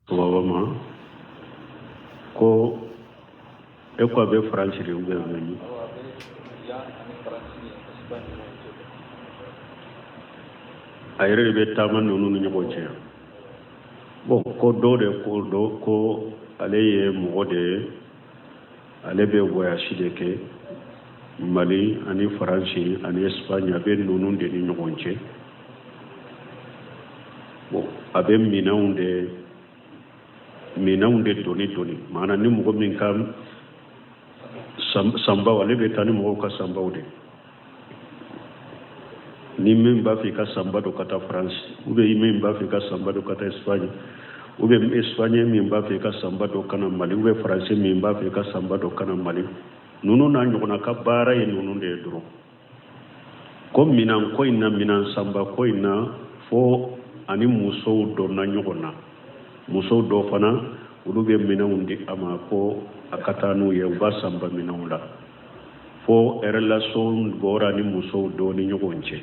Baba ma ko e ko a bɛ faransi de ou bien a bɛ min? Awɔ, a bɛ yan ani Faransi ni Espagne ni ɲɔgɔn cɛ. A yɛrɛ de bɛ taama ninnu ni ɲɔgɔn cɛ yan. Bon, ko dɔ de ko dɔ ko ale ye mɔgɔ de ye, ale bɛ voyage de kɛ Mali ani Faransi ani Espagne, a bɛ ninnu de ni ɲɔgɔn cɛ. Bon, a bɛ minɛnw de doni doni, maana ni mɔgɔ min ka sanbaw, ale bɛ taa ni mɔgɔw ka sanbaw de. Ni min b'a fɛ i ka sanba don ka taa France, ou bien min b'a fɛ i ka sanba don ka taa Espagne, ou bien Espagne min b'a fɛ i ka sanba don ka na Mali, ou bien France min b'a fɛ i ka sanba don ka na Mali, ninnu n'a ɲɔgɔnna ka baara ye ninnu de ye dɔrɔn. Ko minan ko in na, minan sanba ko in na, fo ani musow donna ɲɔgɔn na. Musow dɔ fana, olu bɛ minɛnw di a ma ko a ka taa n'u ye, u b'a sanba minɛnw la, fo relation bɔra ni musow dɔ ni ɲɔgɔn cɛ.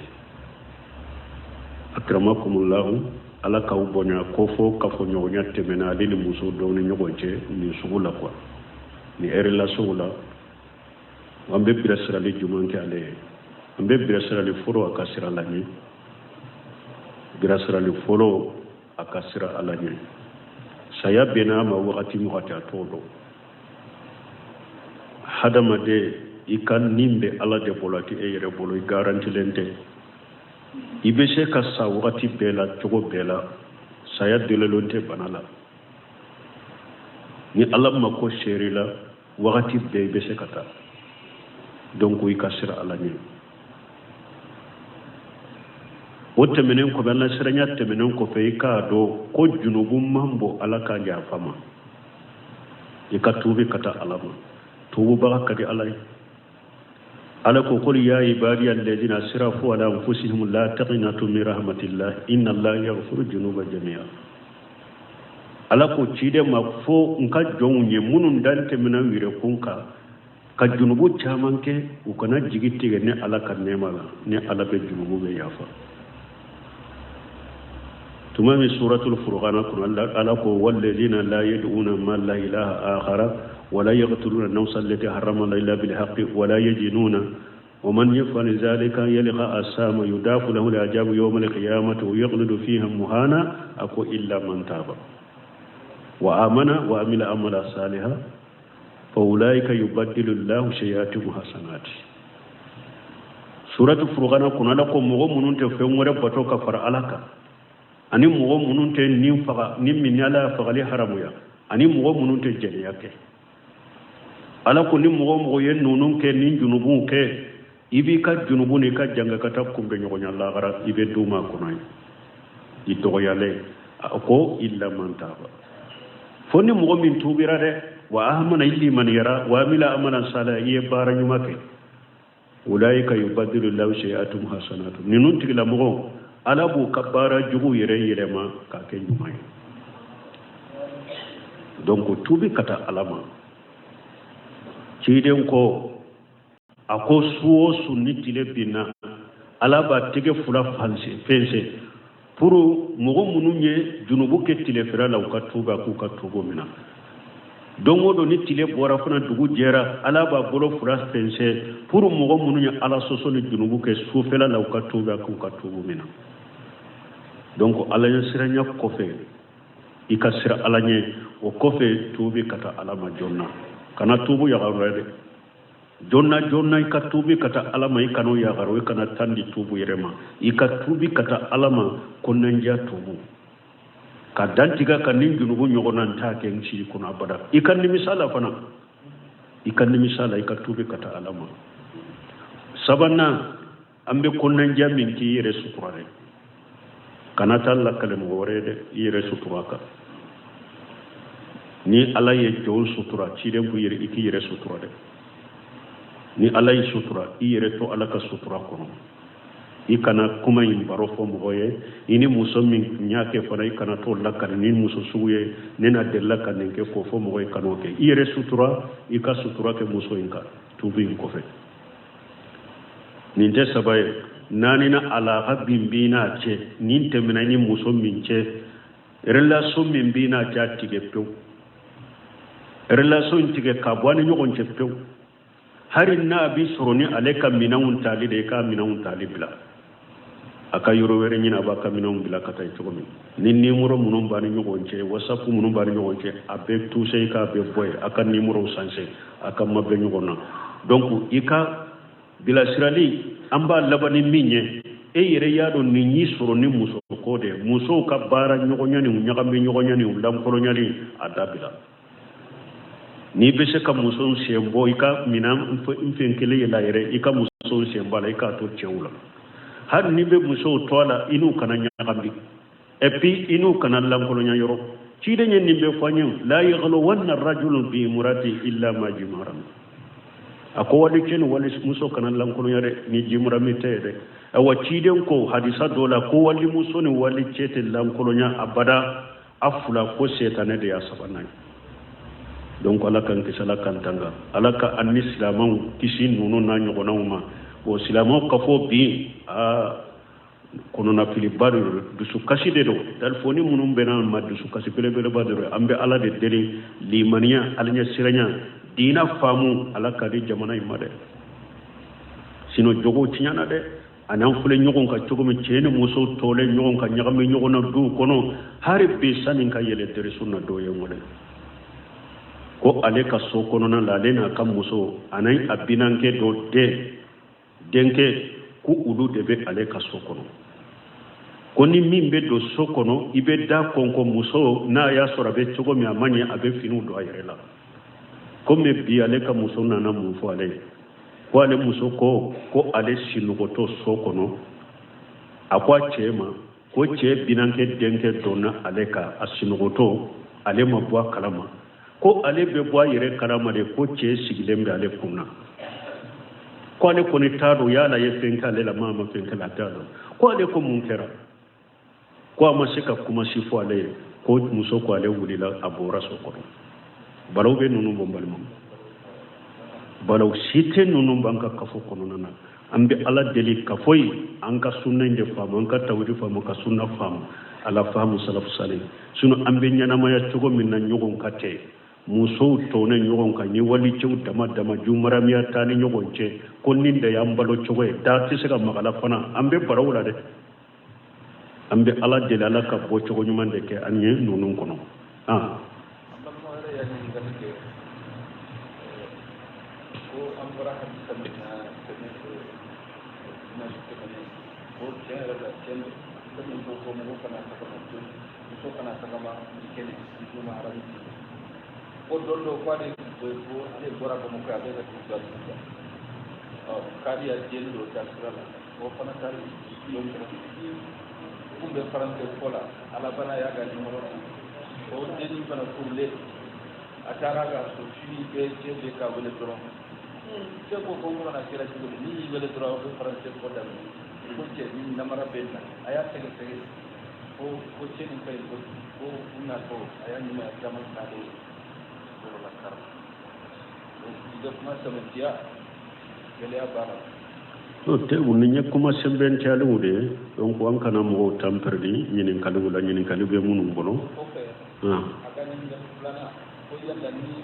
Akramakumullahu, ala k'aw bonya, ko fo kafoɲɔgɔnya tɛmɛna ale ni musow dɔw ni ɲɔgɔn cɛ nin sugu la quoi, nin relation la. An bɛ bilasirali jumɛn kɛ ale ye? An bɛ bilasirali fɔlɔ, a ka sira ala ɲɛ. Bilasirali fɔlɔ, a ka sira ala ɲɛ. Saya bɛnna a ma wagati min, wagati a t'o dɔn. Hadamaden, i ka nin bɛ ala de bolo, a tɛ e yɛrɛ bolo. I garantilen tɛ, i bɛ se ka sa wagati bɛɛ la, cogo bɛɛ la. Saya delilen tɛ bana la. Ni ala mako seri la, wagati bɛɛ i bɛ se ka taa. Donc i ka sira ala ɲɛ. O tɛmɛnen kɔfɛ, ala siranya tɛmɛnen kɔfɛ, i k'a dɔn ko junubu man bon ala ka yafa ma. I ka tuubi ka taa ala ma. Tuububaga ka di ala ye. Ala ko: qul ya ibadiya alladhina asrafu ala anfusihim la taqnatu min rahmatillah inna allaha yaghfiru dhunuba jami'a. Ala ko ciden ma: fo n ka jɔnw ye minnu dan tɛmɛna u yɛrɛ kun kan ka junubu caman kɛ, u kana jigi tigɛ ne ala ka nɛɛma la, ne ala bɛ junubu bɛ yafa. Tuma min suratul furqana kɔnɔ, ala ko: walladhina la yad'una ma la ilaha akhara wala yaqtuluna nafsa allati harrama Allah illa bil haqqi wala yazinuna ومن يفعل ذلك يلقى أثاما يضاعف له العذاب يوم القيامة ويخلد فيها مهانا. أكو إلا من تاب وآمن وعمل عملا صالحا فأولئك يبدل الله سيئاتهم حسنات. Suratu furqana kɔnɔ, ala ko mɔgɔ minnu tɛ fɛn wɛrɛ bato ka fara ala kan, ani mɔgɔ minnu tɛ nin faga ni min ni ala y'a fagali haramuya, ani mɔgɔ minnu tɛ jɛnɛya kɛ, ala ko ni mɔgɔ mɔgɔ ye ninnu kɛ, ni junubuw kɛ, i b'i ka junubu n'i ka janga ka taa kunbɛ ɲɔgɔnya lahara, i bɛ d'u ma kɔnɔ ye i dɔgɔyalen. A ko illa man taba, fo ni mɔgɔ min tuubira dɛ, wa amana, i limaniyara, wa amila amalan salih, i ye baara ɲuman kɛ, ulaika yubadilu lahu sayi'atuhum hasanatu. Ninnu tigilamɔgɔw, ala b'u ka baara jugu yɛrɛ yɛlɛma k'a kɛ ɲuman ye. Donc tuubi ka taa ala ma. Ciden ko, a ko su o su ni tile binna, ala b'a tɛgɛ fila fɛnsɛ pour mɔgɔ minnu ye junubu kɛ tile fɛrɛ la, u ka tuuba, k'u ka tuubu minɛ. Don o don ni tile bɔra fana, dugu jɛra, ala b'a bolo fila fɛnsɛ pour mɔgɔ minnu ye ala sɔsɔ ni junubu kɛ sufɛla la, u ka tuuba, k'u ka tuubu minɛ. Donc ala ɲɛ siranya kɔfɛ, i ka sira ala ɲɛ, o kɔfɛ tuubi ka taa ala ma joona. Kana tuubu yagaru dɛ, joona joona i ka tuubi ka taa ala ma. I kana o yagaru, i kana tan di tuubu yɛrɛ ma. I ka tuubi ka taa ala ma kɔnɔnajɛ tuubu ka dantigɛ ka nin junubu ɲɔgɔnna n t'a kɛ n siri kɔnɔ abada. I ka nimisa la fana, i ka nimisa la, i ka tuubi ka taa ala ma. Sabanan, an bɛ kɔnɔnajɛ min k'i yɛrɛ sutura dɛ, kana taa lakale mɔgɔ wɛrɛ ye dɛ, i yɛrɛ sutura kan. Ni ala ye jɔn sutura, ciden ko yɛrɛ i k'i yɛrɛ sutura dɛ. Ni ala y'i sutura, i yɛrɛ to ala ka sutura kɔnɔ. I kana kuma in baro fɔ mɔgɔ ye. I ni muso min y'a kɛ fana, i kana t'o lakali ni muso sugu ye, ne na delila ka nin kɛ, k'o fɔ mɔgɔ ye. Kan'o kɛ, i yɛrɛ sutura, i ka sutura kɛ muso in kan. Tuubi in kɔfɛ, nin tɛ saba ye. Naaninan, alaka bin b'i n'a cɛ, nin tɛmɛna i ni muso min cɛ. Relation min b'i n'a cɛ, a tigɛ pewu. Relation in tigɛ ka bɔ a ni ɲɔgɔn cɛ pewu. Hali n'a bi sɔrɔ ni ale ka minɛnw tali de ye, k'a minɛnw tali bila, a ka yɔrɔ wɛrɛ ɲini, a b'a ka minɛnw bila ka taa cogo min. Ni nimoro minnu b'a ni ɲɔgɔn cɛ, WhatsApp minnu b'a ni ɲɔgɔn cɛ, a bɛɛ touché, i k'a bɛɛ bɔ yen, a ka nimorow changer, a ka mabɛ ɲɔgɔn na. Donc i ka bilasirali, an b'a laban ni min ye, e yɛrɛ y'a dɔn nin y'i sɔrɔ ni muso ko de ye, musow ka baara ɲɔgɔnya ni u ɲagami ɲɔgɔnya ni u lankolonyali, a dabila. N'i bɛ se ka musow sen bɔ i ka minɛn fɛn kelen ye la yɛrɛ, i ka musow sen bɔ a la, i k'a to cɛw la. Hali n'i bɛ musow to a la, i n'u kana ɲagami, et puis i n'u kana lankolonya yɔrɔ. Ciden ye nin bɛɛ fɔ an ye: la yaghluwanna rajulu bi imrati illa ma jimaram. A ko wali cɛ ni wali muso kana lankolonya dɛ, ni jimarami tɛ dɛ. Awa, ciden ko hadisa dɔ la ko wali muso ni wali cɛ tɛ lankolonya abada, a fila ko setanɛ de y'a sabanan ye. Donc Ala k'an kisi, Ala k'an tanga, Ala ka an ni silamɛw kisi ninnu n'a ɲɔgɔnnaw ma. Bon, silamɛw ka fɔ bi, aa, kɔnɔnafiliba de don, dusukasi de don. Telefɔni minnu bɛnna an ma, dusukasi belebeleba de don. An bɛ Ala de deli, limaniya, alaɲɛsiranya, diina faamu, Ala ka di jamana in ma dɛ. Sinon jogow tiɲɛna dɛ. Ani an filɛ ɲɔgɔn kan cogo min, cɛ ni muso tɔlen ɲɔgɔn kan, ɲagami ɲɔgɔn na duw kɔnɔ. Hali bi sani ka yɛlɛ teriso na, dɔ ye n wele ko ale ka so kɔnɔna la, ale n'a ka muso ani a binankɛ dɔ den denkɛ, ko olu de bɛ ale ka so kɔnɔ, ko ni min bɛ don so kɔnɔ, i bɛ da kɔnkɔn muso n'a y'a sɔrɔ a bɛ cogo min, a ma ɲɛ, a bɛ finiw don a yɛrɛ la. Komi bi ale ka muso nana mun fɔ ale ye? Ko ale muso ko ko ale sinɔgɔtɔ so kɔnɔ, a ko a cɛ ma ko cɛ binankɛ denkɛ donna ale kan a sinɔgɔtɔ, ale ma bɔ a kalama, ko ale bɛ bɔ a yɛrɛ kalama de ko cɛ sigilen bɛ ale kun na, ko ale kɔni t'a dɔn yala ye fɛn k'ale la, maa ma fɛn k'ale la, a t'a dɔn. Ko ale ko mun kɛra? Ko a ma se ka kuma si fɔ ale ye. Ko muso ko ale wulila, a bɔra so kɔnɔ. Balaw bɛ ninnu bɔ, n balimaw, balaw si tɛ ninnu b'an ka kafo kɔnɔna na. An bɛ Ala deli kafo ye, an ka sunna in de faamu, an ka tawhidi faamu, ka sunna faamu, ala faamu salafu salih. Sinon an bɛ ɲɛnamaya cogo min na ɲɔgɔn ka tɛ, musow tɔnnen ɲɔgɔn kan ni walicɛw dama dama, jumaramiya taa ni ɲɔgɔn cɛ, ko nin de y'an balo cogo ye, da tɛ se ka magala fana, an bɛ baraw la dɛ. An bɛ Ala deli, Ala ka bɔ cogo ɲuman de kɛ an ye ninnu kɔnɔ. An balima wɛrɛ y'a ɲininkali kɛ ko an bɔra hadisa min na tɛmɛ dimanche tɛmɛnen, ko tiɲɛ yɛrɛ la, tiɲɛ don, fɛn min ko ko mɔgɔ kana tagama to, muso kana tagama ni kɛnɛ ni juma haramu tɛ, ko don dɔ ko ale ko ale bɔra Bamakɔ, a bɛ ka dugu jɔ la, ɔ k'ale y'a den dɔ ta sira la, o fana taara don kɛrɛfɛ, kun bɛ faransɛ fɔ la, alabana y'a ka nimoro ta, o dennin fana furulen, a taara ka so fini bɛɛ, cɛ bɛ k'a wele dɔrɔn, cɛ ko ko n kana kɛra cogo di, ni y'i wele dɔrɔn aw bɛ faransɛ fɔ daminɛ, ko cɛ ni namara bɛ na. A y'a sɛgɛsɛgɛ ko ko cɛ nin ka ɲi ko ko u natɔ a y'a ɲuman caman k'ale yɔrɔ la kari. Donc i bɛ kuma sɛmɛntiya, gɛlɛya b'a la. N'o tɛ, u ni ye kuma sɛbɛntiyalenw de ye. Donc an kana mɔgɔw temps perdu ɲininkaliw la, ɲininkali bɛ minnu kɔnɔ. O kɔfɛ, a ka ɲininkali filanan ko yala ni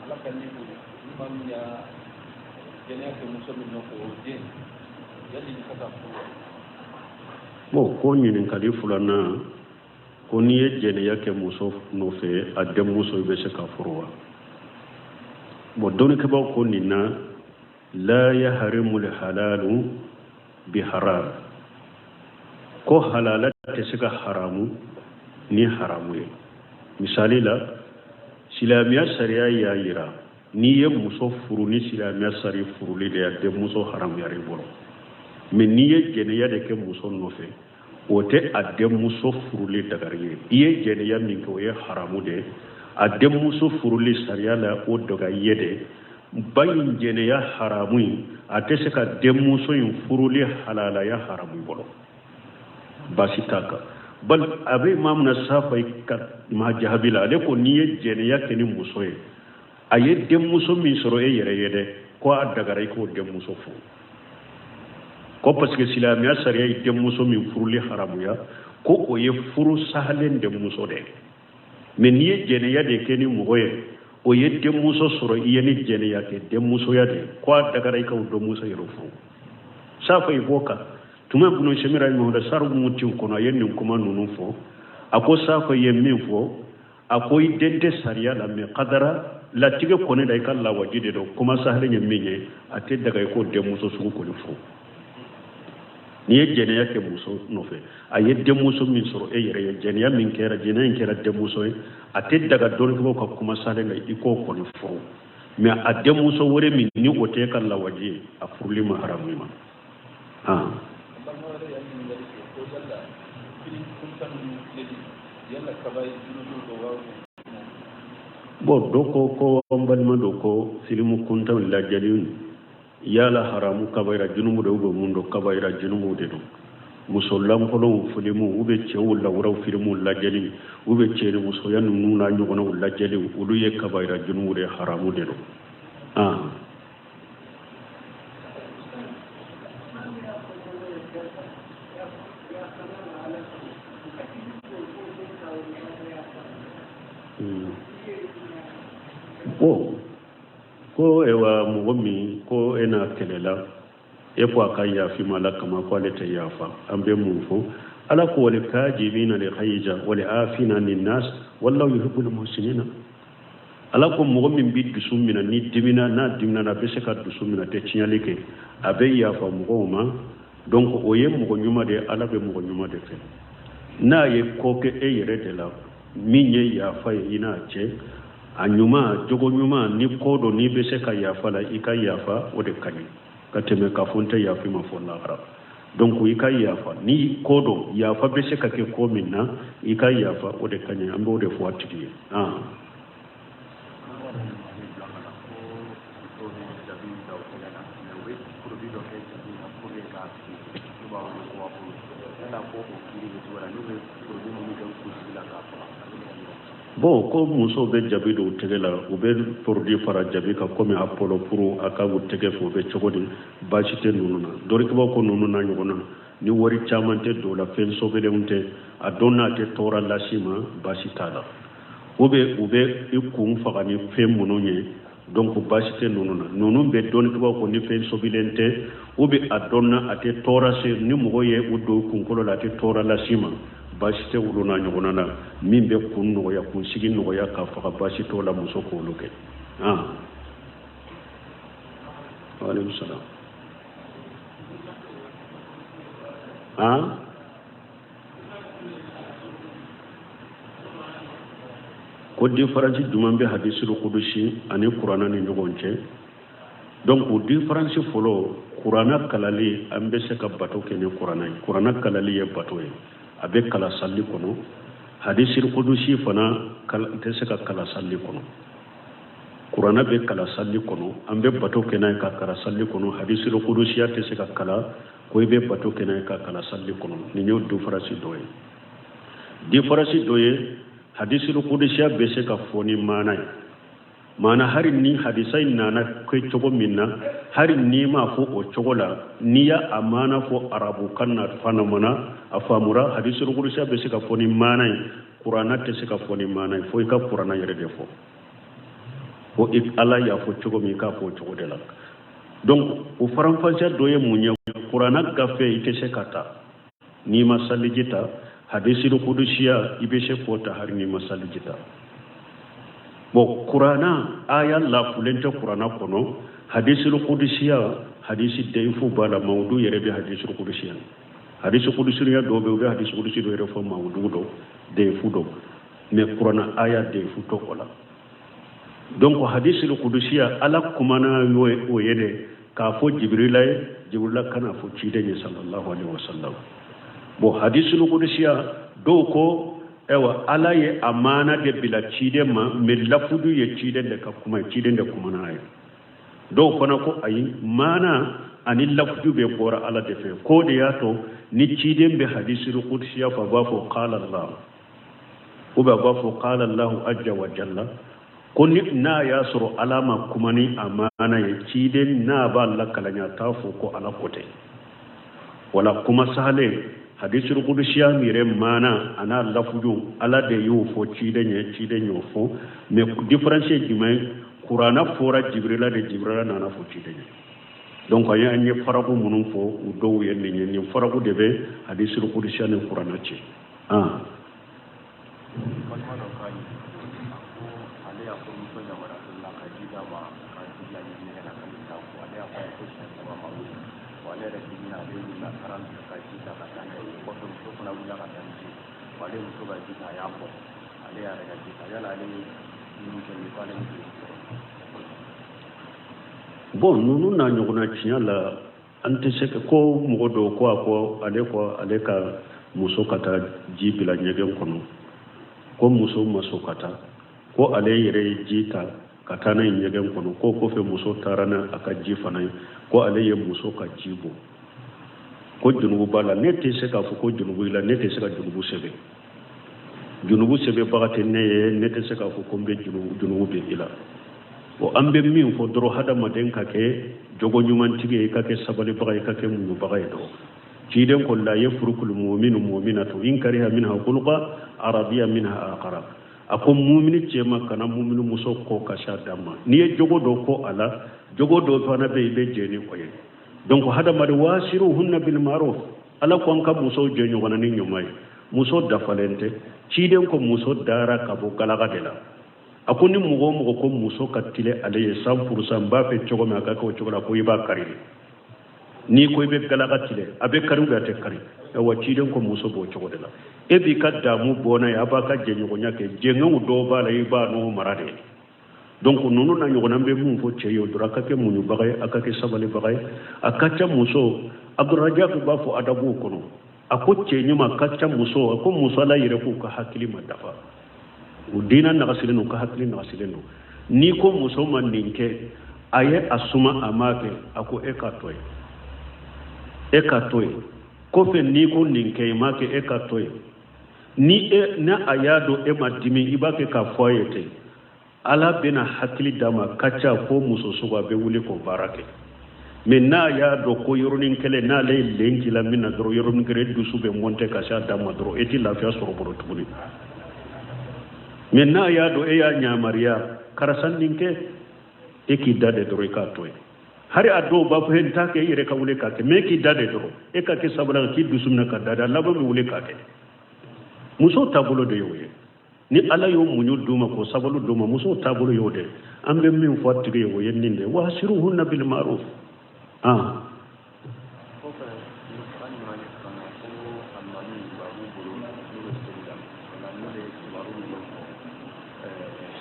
Ala ka ni bonya, ni maa min y'a jɛnɛya kɛ muso min nɔfɛ, o den yali i ka taa furu wa? Bon, ko ɲininkali filanan ko n'i ye jɛnɛya kɛ muso nɔfɛ, a denmuso, i bɛ se ka furu wa? Bon, dɔnnikɛbaaw ko nin na: la yahrimu halalu bi haram, ko halala tɛ se ka haramu ni haramu ye. Misali la, silamɛya sariya y'a yira n'i ye muso furu ni silamɛya sari furuli de ye, a denmuso haramuyara i bolo. Mais n'i ye jɛnɛya de kɛ muso nɔfɛ, o tɛ a denmuso furuli dagari ye. I ye jɛnɛya min kɛ, o ye haramu de ye. A denmuso furuli sariya la, o daga ye de. Ba in jɛnɛya haramu in, a tɛ se ka denmuso in furuli halalaya haramu i bolo, baasi t'a kan. Bal a bɛ Imamu na Safayi ka ma jaabi la, ale ko n'i ye jɛnɛya kɛ ni muso ye, a ye denmuso min sɔrɔ e yɛrɛ ye dɛ, ko a dagara i k'o denmuso furu, ko parce que silamɛya sariya ye denmuso min furuli haramuya, Ko o ye furu sahalen de muso de ye. Mais n'i ye jɛnɛya de kɛ ni mɔgɔ ye, o ye denmuso sɔrɔ i ye ni jɛnɛya kɛ denmusoya de ye, ko a dagara i ka o denmuso yɛrɛ furu. Safa i b'o kan tuma Ibnu Usaymin rahimahullah sarihu mumutiw kɔnɔ, a ye nin kuma ninnu fɔ. A ko Safa ye min fɔ, a ko i den tɛ sariya la, mais kadara latigɛ kɔni la i ka lawaji de don. Kuma sahalen ye min ye, a tɛ daga i k'o denmuso sugu kɔni furu. N'i ye jɛnɛya kɛ muso nɔfɛ, a ye denmuso min sɔrɔ e yɛrɛ ye, jɛnɛya min kɛra, jɛnɛya in kɛra denmuso ye, a tɛ daga dɔnnikɛbaaw ka kuma sahalen la i k'o kɔni furu. Mais a denmuso wɛrɛ min ni o tɛ e ka lawaji ye, a furuli ma haramu i ma. Bon, dɔ ko ko an balima dɔ ko filimu kuntanw lajɛli yala haramu kabayira junumu de ou bien mun don? Kabayira junumu de don. Muso lankolonw filimu ou bien cɛw lawuraw filimu lajɛli ou bien cɛ ni musoya ninnu n'a ɲɔgɔnnaw lajɛli, olu ye kabayira junumu de, haramu de don. Bon, ko ewa mɔgɔ min ko e n'a kɛlɛla, e ko a ka yafa i ma Ala kama, ko ale tɛ yafa, an bɛ mun fɔ? Ala ko wal kajimina al ghayza wal afina anin nas wallahu yuhibbul muhsinina. Ala ko mɔgɔ min bɛ dusu minɛ ni dimina, n'a dimina a bɛ se ka dusu minɛ, tɛ tiɲɛli kɛ, a bɛ yafa mɔgɔw ma. Donc o ye mɔgɔ ɲuman de ye, Ala bɛ mɔgɔ ɲuman de fɛ. N'a ye ko kɛ e yɛrɛ de la min ye yafa ye i n'a cɛ, a ɲuman, jogo ɲuman, ni ko dɔ n'i bɛ se ka yafa la, i ka yafa, o de ka ɲi ka tɛmɛ k'a fɔ n tɛ yafa i ma fɔ lahara. Donc i ka yafa ni ko dɔ yafa bɛ se ka kɛ ko min na, i ka yafa, o de ka ɲi. An b'o de fɔ a tigi ye. Bon, ko musow bɛ jabi don u tɛgɛ la, u bɛ produit fara jabi kan komi Apollo pour a ka u tɛgɛ fɛ, o bɛ cogo di? Baasi tɛ ninnu na. Dɔnnikɛbaaw ko ninnu n'a ɲɔgɔn na, ni wari caman tɛ don o la, fɛn sɔbɛlenw tɛ, a dɔn n'a tɛ tɔɔrɔ las'i ma, baasi t'a la. U bɛ i kun faga ni fɛn minnu ye, donc baasi tɛ ninnu na. Ninnu bɛ dɔnnikɛbaaw ko ni fɛn sɔbilen tɛ, u bɛ a dɔn na a tɛ tɔɔrɔ se, ni mɔgɔ ye u don kunkolo la a tɛ tɔɔrɔ las'i ma, baasi tɛ olu n'a ɲɔgɔnna na. Min bɛ kun nɔgɔya, kunsigi nɔgɔya ka faga, baasi t'o la, muso k'olu kɛ. Waaleykum salaam. Ko différence jumɛn bɛ hadisul kudusi ani kuranna ni ɲɔgɔn cɛ? Donc o différence fɔlɔ, kuranna kalali, an bɛ se ka bato kɛ ni kuranna ye. Kuranna kalali ye bato ye, a bɛ kala sali kɔnɔ. Hadisul kudusi fana tɛ se ka kala sali kɔnɔ. Kuranna bɛ kala sali kɔnɔ, an bɛ bato kɛ n'a ye ka kala sali kɔnɔ. Hadisul kudusiya tɛ se ka kala ko i bɛ bato kɛ n'a ye ka kala sali kɔnɔ. Nin y'o différence dɔ ye. Différence dɔ ye, hadisul kudusiya bɛ se ka fɔ ni maana ye. Maana hari ni hadisa in nana kɛ cogo min na, hari n'i m'a fɔ o cogo la, n'i y'a a maana fɔ arabukan na fana mana a faamura. Hadisul kudusiya bɛ se ka fɔ ni maana ye, kuranna tɛ se ka fɔ ni maana ye, fo i ka kuranna yɛrɛ de fɔ. Ko Ala y'a fɔ cogo min, i k'a fɔ o cogo de la. Donc o faranfasiya dɔ ye mun ye? Kuranna gafe i tɛ se ka ta n'i ma saliji ta. Hadisul kudusiya i bɛ se k'o ta hali n'i ma saliji ta. Bon, kuranna aya lafulen tɛ kuranna kɔnɔ. Hadisul kudusiya, hadisi daifu b'a la, mawudu yɛrɛ bɛ hadisul kudusiya. Hadisi kudusiya dɔw bɛ yen, u bɛ hadisi kudusi dɔ yɛrɛ fɔ mawudu dɔ, daifu dɔ, mais kuranna aya daifu tɛ o la. Donc hadisul kudusiya, Ala kumana o ye de k'a fɔ Jibirila ye, Jibirila kana fɔ ciden ye sallallahu alaihi wasallam. Bon, hadisul kudusiya dɔw ko ayiwa Ala ye a maana de bila ciden ma, mais lafudu ye ciden de ka kuma ye, ciden de kumana a ye. Dɔw fana ko ayi, maana ani lafudu bɛ bɔra Ala de fɛ. K'o de y'a to ni ciden bɛ hadisul kudusiya fɔ, a b'a fɔ qala Allah, ou bien a b'a fɔ qala Allahu azza wa jalla. Ko ni n'a y'a sɔrɔ Ala ma kuma ni a maana ye, ciden n'a b'a lakalanya, a t'a fɔ ko Ala ko tɛ. Wala kuma sahalen, Hadisul kudusiya yɛrɛ maana a n'a lafuju Ala de y'o fɔ ciden ye, ciden y'o fɔ. Mais différence ye jumɛn ye? Kuranna fɔra Jibirila de, Jibirila nana fɔ ciden ye. Donc an ye faraku minnu fɔ, u dɔw ye nin ye. Nin faraku de bɛ hadisul kudusiya ni kuranna cɛ. Balima dɔ ka ɲi, a ko ale y'a furumuso yamaruya la ka ji d'a ma ka ji bila ɲɛgɛn na k'ale t'a ko. Ale y'a fɔ a ye ko siɲɛ 3 ma wuli. Wa ale yɛrɛ dimina, ale wulila, a taara ka ji ta ka taa n'a ye. Kɔfɛ muso fana wulila ka taa ni ji ye. Wa ale muso ka ji ta, a y'a bɔ, ale y'a yɛrɛ ka ji ta. Yala ale ye min kɛ nin ye, k'ale bɛ juru sɔrɔ? Bon, ninnu n'a ɲɔgɔnna, tiɲɛ la, an tɛ se ko mɔgɔ dɔw ko a ko ale ko ale ka muso ka taa ji bila ɲɛgɛn kɔnɔ, ko muso ma sɔn ka taa, ko ale yɛrɛ ye ji ta ka taa n'a ye ɲɛgɛn kɔnɔ, ko kɔfɛ muso taara n'a a ka ji fana ye, ko ale ye muso ka ji bɔ, ko junubu b'a la. Ne tɛ se k'a fɔ ko junubu i la, ne tɛ se ka junubu sɛbɛn, junubu sɛbɛnbaga tɛ ne ye, ne tɛ se k'a fɔ ko n bɛ junubu bɛ i la. Bon, an bɛ min fɔ dɔrɔn, hadamaden ka kɛ jogo ɲumantigi ye, i ka kɛ sabalibaga ye, i ka kɛ muɲubaga ye dɔrɔn. Ciden ko la yafrukul mu'minu mu'minatu in kariha minha khuluqa aradiya minha akhara. A ko mumini cɛma kana mumini muso kɔ ka s'a dan ma. N'i ye jogo dɔ ko a la, jogo dɔ fana bɛ yen, i bɛ jɛn ni o ye. Donc hadamaden, wasiruhunna bil ma'ruf, Ala ko an ka musow jɛ ɲɔgɔn na ni ɲuman ye. Muso dafalen tɛ. Ciden ko muso dara ka bɔ galaga de la. A ko ni mɔgɔ o mɔgɔ ko muso ka tile ale ye 100%, n b'a fɛ cogo min a ka kɛ o cogo la, ko i b'a kari de. N'i ko i bɛ galaga tile, a bɛ kari ou bien a tɛ kari? Ayiwa, ciden ko muso b'o cogo de la. E b'i ka damu bɔ n'a ye, a b'a ka jɛɲɔgɔnya kɛ, jɛngɛw dɔw b'a la, i b'a n'o mara de. Donc ninnu n'a ɲɔgɔnna, n bɛ mun fɔ cɛ ye o dɔrɔn, a ka kɛ muɲubaga ye, a ka kɛ sabalibaga ye. A ka ca muso, Abdurajak b'a fɔ adabuw kɔnɔ, a ko cɛ ɲuman ka ca muso, a ko muso ala yɛrɛ k'u ka hakili ma dafa, u diinɛ nagasilen don, u ka hakili nagasilen don. N'i ko muso ma nin kɛ, a ye a suma, a m'a kɛ, a ko e k'a to yen, e k'a to yen. Kɔfɛ n'i ko nin kɛ, i m'a kɛ, e k'a to yen. Ni e ni a y'a dɔn e ma dimi, i b'a kɛ k'a fɔ a ye ten, Ala bɛna hakili d'a ma. Ka ca ko muso sugu a bɛ wuli k'o baara kɛ. Mais n'a y'a dɔn ko yɔrɔnin kelen n'ale ye len k'i la min na dɔrɔn, yɔrɔnin kelen dusu bɛ monter ka se a dan ma dɔrɔn, e tɛ lafiya sɔrɔ bolo tuguni. Mais n'a y'a dɔn e y'a yamaruya, karisa nin kɛ, e k'i da de dɔrɔn, i k'a to yen. Hali a dɔw b'a fɔ n t'a kɛ, e yɛrɛ ka wuli k'a kɛ, mais e k'i da de dɔrɔn, e ka kɛ sabali k'i dusu minɛ ka da de, a laban bɛ wuli k'a kɛ. Musow taabolo de y'o ye. Ni Ala y'o muɲu d'u ma, k'o sabali d'u ma, musow taabolo y'o de. An bɛ min fɔ a tigi ye, o ye nin de ye, wasiruhunna bil ma'ruf. Kɔfɛ, an ɲuman ye kan na ko alimami ba b'u bolo n'u bɛ seli la, o la n'u bɛ kibaru minnu fɔ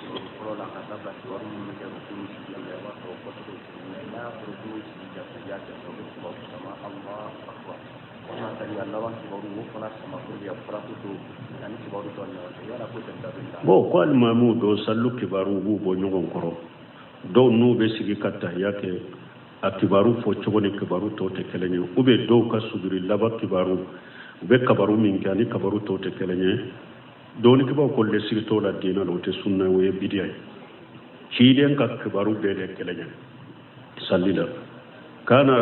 kibaru fɔlɔ la ka taa bila kibaru minnu bɛ kɛ rukunu sigi la, i b'a sɔrɔ fɔcogo tɛ kelen ye. N'a y'a sɔrɔ rukunu sigi jate u bɛ kibaru sama Allahu akbar, walima tahiya laban kibaru o fana sama pour que ka faratu don ani kibaru tɔ ni ɲɔgɔn cɛ. Yala ko tɛ da bɛ la? Bon, ko alimamiw dɔw salilu kibaru b'u bɔ ɲɔgɔn kɔrɔ, dɔw n'u bɛ sigi ka tahiya kɛ, a kibaru fɔ cogo ni kibaru tɔw tɛ kelen ye, ou bien dɔw ka sujudi laban kibaru, u bɛ kabaru min kɛ ani kabaru tɔw tɛ kelen ye. Dɔnnikɛbaaw ko lesigi t'o la diinɛ la, o tɛ sunna ye, o ye bidiya ye. Ciden ka kibaru bɛɛ de kelen ye sali la. Kana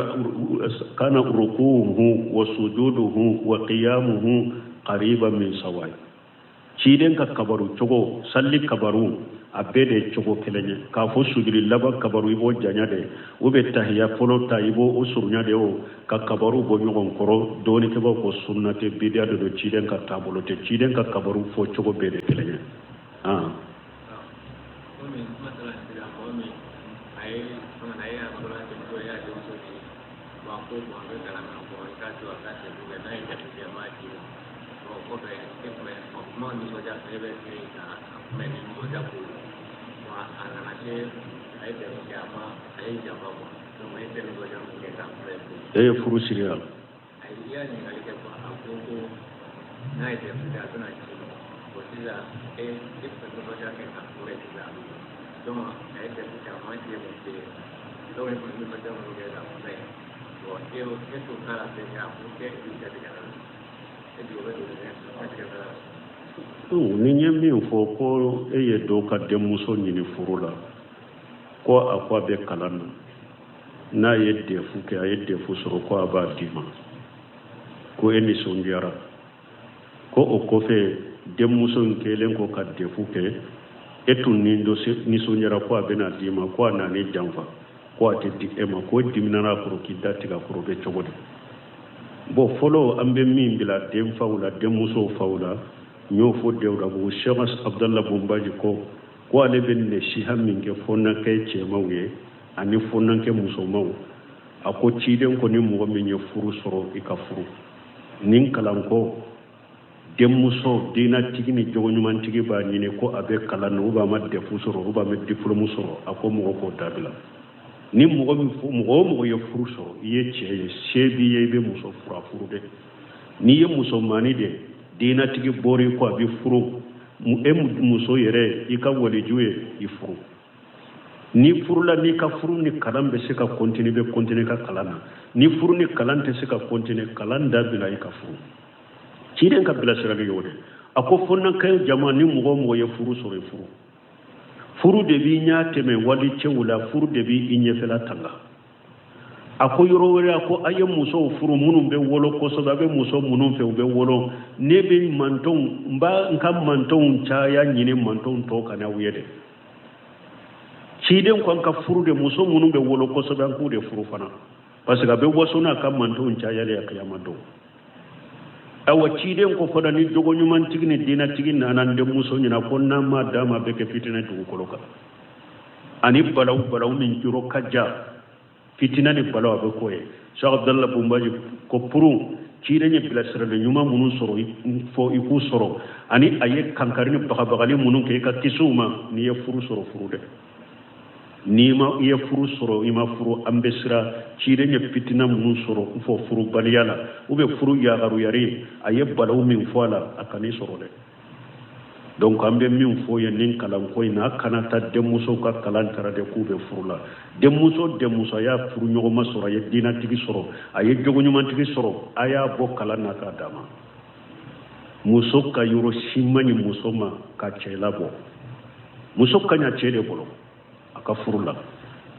rukuhu wa sujuduhu wa qiyamuhu qariban min sawai. Ciden ka kabaru cogo, sali kabaru, a bɛɛ de ye cogo kelen ye. K'a fɔ sujudi laban kabaru i b'o janya de, u bɛ tahiya fɔlɔ ta i b'o o surunya de, o ka kabaru bɔ ɲɔgɔn kɔrɔ. Dɔnnikɛbaaw ko sunna tɛ, bidiya de don, ciden ka taabolo tɛ. Ciden ka kabaru fɔ cogo bɛɛ de kelen ye. Komi masala sera mɔgɔ min a ye fanga a ye a sɔrɔ a cɛmuso ye a denmuso di wa, ko bon, a bɛ kalan na, bon, i k'a to a ka cɛ kɛ n'a ye jate kɛ, a b'a di ma. Bon, kɔfɛ e tun bɛ ɔ kuma nisɔndiya fɛ, e bɛ se ka a kunbɛn ni nisɔndiya ko ye. Bon, a nana se a ye dɛmɛ kɛ, a ma a ye janfa quoi. Donc e tɛ nisɔndiya min kɛ k'a kunbɛn. E ye furu siri yan? Ayi, i y'a ɲininkali kɛ quoi, a ko ko n'a ye dɛmɛ kɛ, a bɛna ci ma. Bon, sisan e e tun bɛ nisɔndiya kɛ k'a kunbɛn sisan. Donc a ye dɛmɛ kɛ, a ma ci mun kɛ. Donc e tun bɛ nisɔndiya min kɛ k'a kunbɛn. Bon, e e t'o k'a la fɛn kɛ, a ko k'e b'i jatigɛ la. E jigi o bɛ don jatigɛ la. Ni n ye min fɔ, ko e ye dɔw ka denmuso ɲini furu la, ko a ko a bɛ kalan na, n'a ye DEF kɛ, a ye DEF sɔrɔ, ko a b'a d'i ma. Ko e nisɔndiyara. Ko o kɔfɛ denmuso in kɛlen kɔ ka defu kɛ, e tun nisɔndiyara ko a bɛna d'i ma, ko a nan'i janfa, ko a tɛ di e ma, ko e diminana a kɔrɔ k'i da tigɛ a kɔrɔ, o bɛ cogo di? Bon, fɔlɔ an bɛ min bila denfaw la, denmusow faw la, n y'o fɔ Dawudabugu Sheikh Abdallah Bumbaji ko ale bɛ nasiha min kɛ fɔnankɛ cɛmanw ye ani fɔnankɛ musomanw. A ko ciden ko ni mɔgɔ min ye furu sɔrɔ, i ka furu. Nin kalanko, denmuso dennatigi ni jogoɲumantigi b'a ɲini ko a bɛ kalan na, ou bien a ma DEF sɔrɔ, ou bien a ma diplôme sɔrɔ, a ko mɔgɔ k'o dabila. Ni mɔgɔ min, mɔgɔ o mɔgɔ ye furu sɔrɔ, i ye cɛ ye, se b'i ye, i bɛ muso furu, a furu dɛ. N'i ye musomanni de dennatigi bɔra i kɔ, a bɛ furu, e muso yɛrɛ, i ka waliju ye, i furu. Ni furula, n'i ka furu ni kalan bɛ se ka continuer, bɛ continuer ka kalan na. Ni furu ni kalan tɛ se ka continuer, kalan dabila, i ka furu. Ciden ka bilasirali y'o de. A ko fɔnankɛ jama, ni mɔgɔ o mɔgɔ ye furu sɔrɔ, i furu. Furu de b'i ɲɛ tɛmɛ wali cɛw la, furu de b'i ɲɛfɛla tanga. A ko yɔrɔ wɛrɛ, a ko a ye musow furu minnu bɛ wolo kosɛbɛ, a bɛ muso minnu fɛ u bɛ wolo. Ne bɛ mantɔnw, n b'a n ka mantɔnw caya ɲini mantɔnw tɔ ka n'aw ye dɛ. Ciden ko an ka furu de, muso minnu bɛ wolo kosɛbɛ, an k'u de furu fana, parce que a bɛ waso n'a ka mantɔnw cayali a kiyama don. Awa, ciden ko fana ni jogo ɲumantigi ni diinatigi nana n denmuso ɲɛna, ko n'an ma d'a ma, a bɛ kɛ fitinɛ dugukolo kan ani balawu, balawu min jɔrɔ ka ja, fitina ni balawu a bɛ k'o ye. Cheikh Abdallah Bumbaji ko puru ciden ye bilasirali ɲuman minnu sɔrɔ fɔ i k'u sɔrɔ, ani a ye kankari ni bagabagali minnu kɛ i ka kisi u ma. N'i ye furu sɔrɔ, furu dɛ. N'i ma, i ye furu sɔrɔ, i ma furu, an bɛ siran ciden ye fitina minnu sɔrɔ fɔ furubaliya la, ou bien furu yagaruyari, a ye balawu min fɔ a la, a kan'i sɔrɔ dɛ. Donc an bɛ min fɔ ye nin kalanko in na, a kana taa denmusow ka kalan tara de k'u bɛ furu la. Denmuso, denmuso, a y'a furu ɲɔgɔnma sɔrɔ, a ye diinatigi sɔrɔ, a ye jogoɲumantigi sɔrɔ, a y'a bɔ kalan na k'a d'a ma. Muso ka yɔrɔ si man ɲi muso ma ka cɛ labɔ. Muso ka ɲa cɛ de bolo a ka furu la.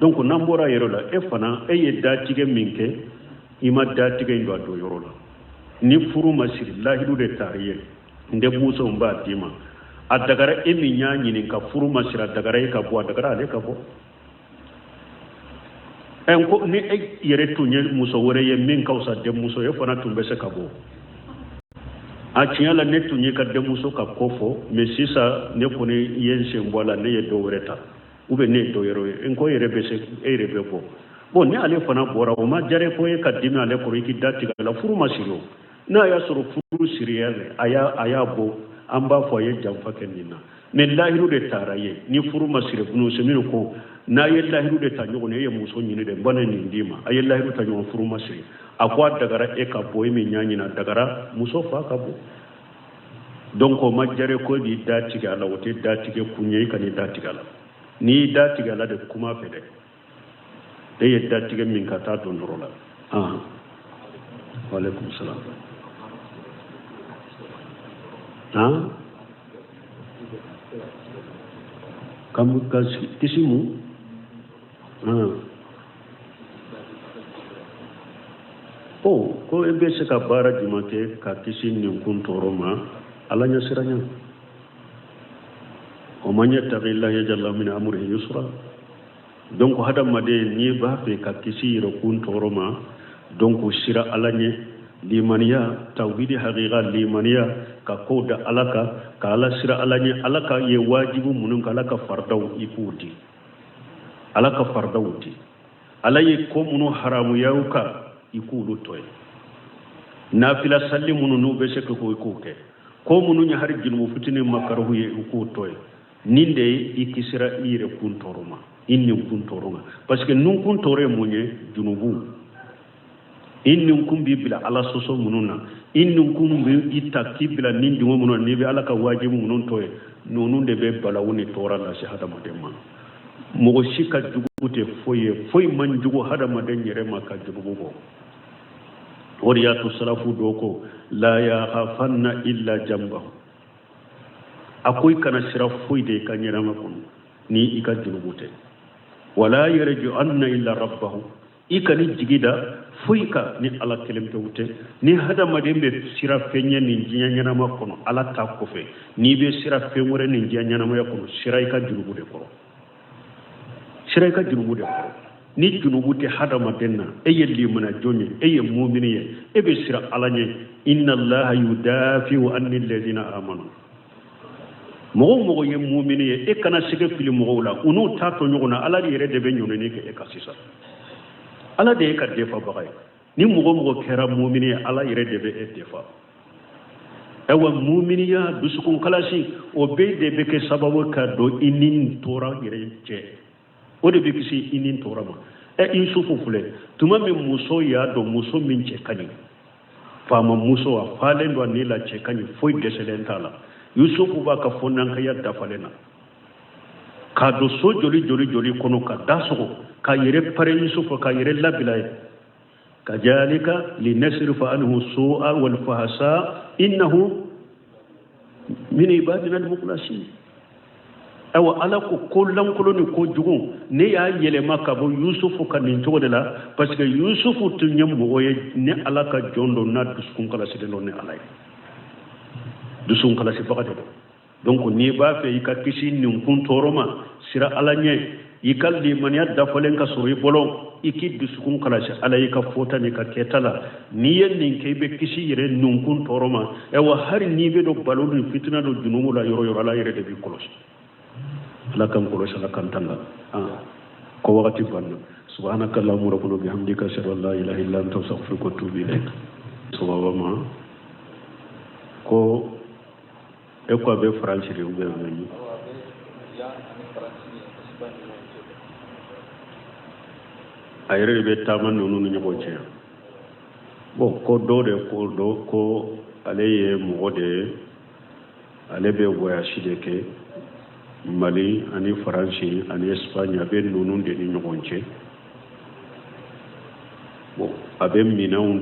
Donc n'an bɔra yɔrɔ la, e fana, e ye datigɛ min kɛ, i ma datigɛ in don a don yɔrɔ la. Ni furu ma siri, lahidu de taara ye, n denmuso n b'a d'i ma, a dagara e min y'a ɲini ka furu ma siri, a dagara e ka bɔ, a dagara ale ka bɔ. Ɛ, ko ni e yɛrɛ tun ye muso wɛrɛ ye min ka fisa denmuso ye, e fana tun bɛ se ka bɔ. A tiɲɛ la, ne tun ye ka denmuso ka ko fɔ, mais sisan ne kɔni ye n sen bɔ a la, ne ye dɔ wɛrɛ ta, ou bien ne ye dɔ wɛrɛ ye, n ko e yɛrɛ bɛ se, e yɛrɛ bɛ bɔ. Bon, ni ale fana bɔra, o ma jare ko e ka dimi ale kɔrɔ, i k'i da tigɛ a la. Furu ma siri o. N'a y'a sɔrɔ furu siriya a y'a bɔ, an b'a fɔ a ye janfa kɛ nin na. Mais lahiru de taara ye ni furu ma siri. Bunu seminu ko n'a ye lahiru de ta ɲɔgɔn ye, e ye muso ɲini dɛ, n bana nin d'i ma, a ye lahiru ta ɲɔgɔn, furu ma siri, a ko a dagara e ka bɔ, e min y'a ɲini, a dagara muso fa ka bɔ. Donc o ma jare ko e b'i da tigɛ a la, o tɛ da tigɛ kun ye. I kan'i da tigɛ a la. N'i y'i da tigɛ a la de, kuma fɛ dɛ, e ye datigɛ min ka taa don yɔrɔ la. Ah, waaleykum salam. Ah, ka kisi mu. Ah, o ko e bɛ se ka baara jumɛn kɛ ka kisi nin kun tɔɔrɔ ma? Ala ɲɛsiranya. O man yattaqi llaha yaj'al lahu min amrihi yusra. Donc hadamaden, n'i b'a fɛ ka kisi yɛrɛkun tɔɔrɔ ma, donc sira Ala ɲɛ, limaniya, tawhidi haqiqa, limaniya, ka kow da Ala kan, ka Ala sira Ala ɲɛ, Ala ka ye wajibu minnu kan, Ala ka faridaw, i k'u di, Ala ka faridaw di, Ala ye ko minnu haramuya u kan, i k'olu to yen, nafila salli minnu n'u bɛ se k'o, i k'o kɛ, ko minnu ye hari junubu fitinin makarahu ye, i k'o to yen. Nin de ye i kisira i yɛrɛ kun tɔɔrɔ ma, i ninkun tɔɔrɔ ma, parce que ninkun tɔɔrɔ ye mun ye? Junubu. I ninkun b'i bila Ala sɔsɔ minnu na, i ninkun bɛ i ta k'i bila nin dingɛ minnu na, n'i bɛ Ala ka wajibu minnu to yen, ninnu de bɛ balawu ni tɔɔrɔ lase hadamaden ma. Mɔgɔ si ka jugu tɛ foyi ye, foyi man jugu hadamaden yɛrɛ ma ka jurumu bɔ. O de y'a to salafu dɔw ko la yakhafanna illa jambahu. A ko i kana sira foyi de i ka ɲɛnama kɔnɔ ni i ka jurumu tɛ. Wala yarji'anna illa rabbahu. I kan'i jigi da foyi kan ni Ala kelen pewu tɛ. Ni hadamaden bɛ siran fɛn ɲɛ nin diɲɛ ɲɛnama kɔnɔ, Ala ta kɔfɛ, n'i bɛ siran fɛn wɛrɛ nin diɲɛ ɲɛnamaya kɔnɔ, siran i ka junubu de kɔrɔ. Siran i ka junubu de kɔrɔ. Ni junubu tɛ hadamaden na, e ye limana jɔn ye, e ye mumini ye, e bɛ siran Ala ɲɛ. Inna Allaha yudafi'u anil ladina amanu. Mɔgɔ o mɔgɔ ye mumini ye, e kana sɛgɛ fili mɔgɔw la, u n'u t'a to ɲɔgɔn na. Ala de yɛrɛ de bɛ ɲɔnini kɛ e kan sisan. Ala de ye ka defabaga ye. Ni mɔgɔ o mɔgɔ kɛra mumini ye, Ala yɛrɛ de bɛ e defa. Ayiwa, muminiya dusukun kalasi, o bɛɛ de bɛ kɛ sababu ka don i ni tɔɔrɔ yɛrɛ cɛ. O de bɛ kisi i ni tɔɔrɔ ma. Yusufu filɛ, tuma min muso y'a dɔn, muso min cɛ ka ɲi, faama muso, a falen don a ni la, cɛ ka ɲi, foyi dɛsɛlen t'a la. Yusufu b'a ka fɔnankaya dafalen na k'a don so joli joli joli kɔnɔ, ka da sɔgɔ, k'a yɛrɛ pare Yusufu, k'a yɛrɛ labila ye. Kajalika linasrifa anhu su'a wal fahsa innahu min ibadina al-mukhlasin. Ayiwa, Ala ko ko lankolon ni ko jugu, ne y'a yɛlɛma ka bɔ Yusufu ka nin cogo de la, parce que Yusufu tun ye mɔgɔ ye ni Ala ka jɔn don, n'a dusukun kalasilen don ni Ala ye, dusukun kalasibaga de don. Donc n'i b'a fɛ i ka kisi nin kun tɔɔrɔ ma, sira Ala ɲɛ, i ka limaniya dafalen ka sɔrɔ i bolo, i k'i dusukun kalasi Ala i ka fɔta n'i ka kɛta la. N'i ye nin kɛ, i bɛ kisi yɛrɛ ninkun tɔɔrɔ ma. Ayiwa, hali n'i bɛ don balo ni fitina don junumu la yɔrɔ yɔrɔ, Ala yɛrɛ de b'i kɔlɔsi. Ala k'an kɔlɔsi, Ala k'an tanga. Ko wagati banna. Subhanaka allahumma rabbana bihamdika, ashhadu an la ilaha illa anta, astaghfiruka wa atubu ilaik. Sababa ma ko e ko a bɛ Faransi de ou bien bɛ a yɛrɛ de bɛ taama ninnu ni ɲɔgɔn cɛ. Bon, ko dɔ de ko dɔ ko ale ye mɔgɔ de ye, ale bɛ voyage de kɛ Mali ani Faransi ani Espagne, a bɛ ninnu de ni ɲɔgɔn cɛ. Bon, a bɛ minɛnw